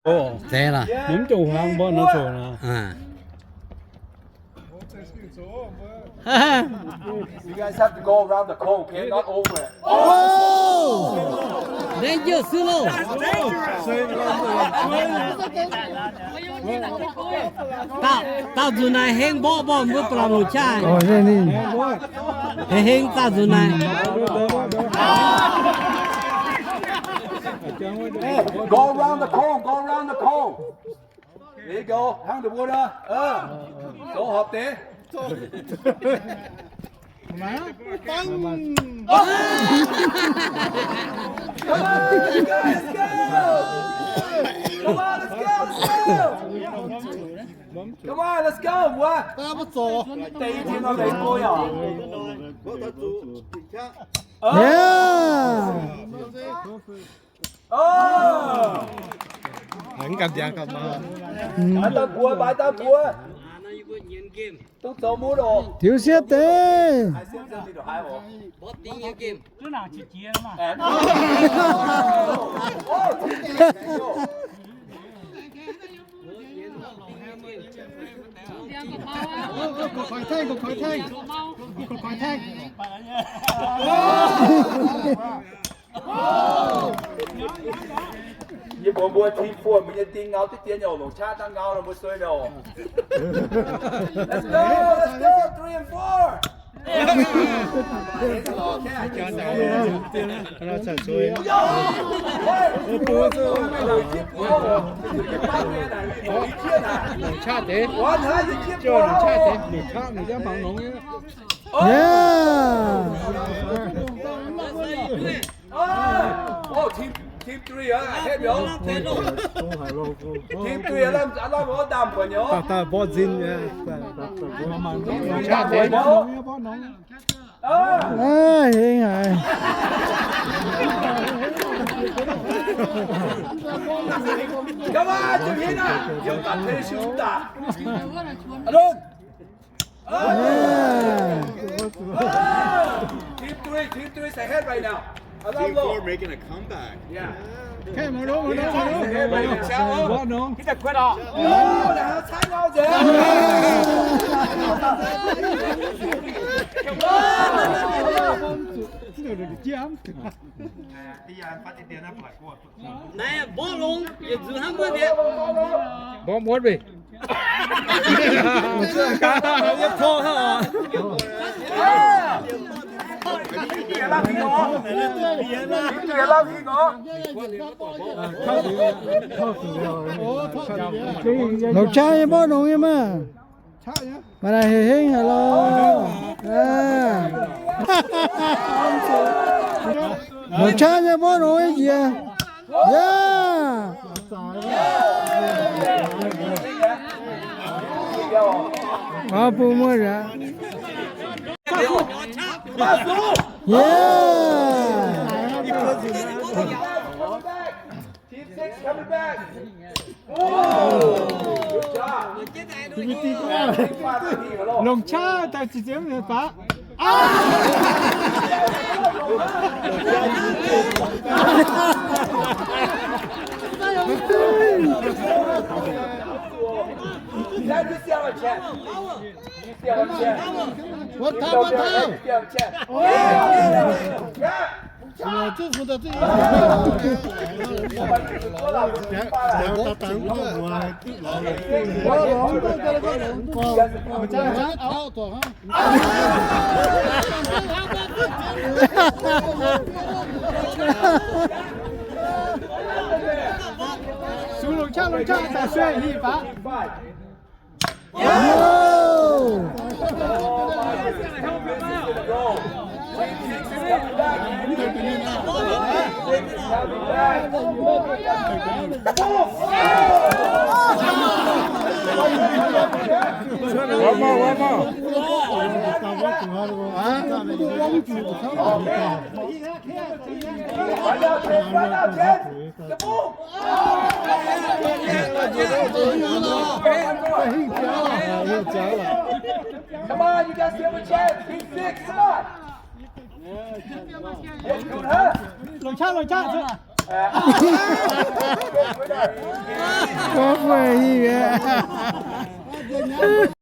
Zeiz lorqc. Mv dungx hlang mbuo nor zoux nor. You guys have to go around the cone, okay? Not over it. Oh! Danger, slow. Dauh, dauh nzunc naaic heng mborqv mborqv mbuo ba'laqc longc qaqv. Heng heng dauh nzunc naaic. Hey, go around the cone, go around the cone. There you go. Hnangv deix mbuo nor. Zoux horpc deix. Come on, let's go, let's go. Come on, let's go, let's go. Come on, let's go, mbuo. Deix i jiex nor deix mbuo yaac. Yeah. Mv ganh ndiangx gauh maaih. Mv baac dangh buoz, mv baac dangh buoz. Duqv zoux mbuo oc. Tiux siepv deix. Yie mbuox mbuo team four, mbuo nyei ding ngau diqv dien nyei oc, longc qaqv dangh ngau nor mbuo suei nor. Let's go, let's go, three and four. Longc qaqv deix. Longc qaqv deix. Yeah. Oh, team, team three, ah, ahead, yo. Team three, aav lamh, aav lamh, aav lamh, mborqv nzin, yeah. Aav, heng haic. Come on, Jim Hina. You got this, you got. Yeah. Team three, team three is ahead right now. Team four making a comeback. Yeah. Okay, mangc longx, mangc longx, mangc longx. Mborqv nongx. Mborqv nongx. Naaiv mborqv longx, yietc nzunc hnangv mbuo nziex. Mborqv muotv mingh. Longc qaqv nyei mborqv nongx nyei maah. Maaih naaic hec hengv haic lorqc. Longc qaqv nyei mborqv nongx nyei njiec. Yaac. Aav, bun muonh aqv. Yaac. Team six coming back. Good job. Longc qaqv daaih ziqc ziepc nyei baac. That is our chance. What time, what time? Sung longc qaqv, longc qaqv, daaih sueih hih baac. One more, one more. Come on, you guys give a chance. Team six, come on. Longc qaqv, longc qaqv. Gorngv mbuo hingh aqv.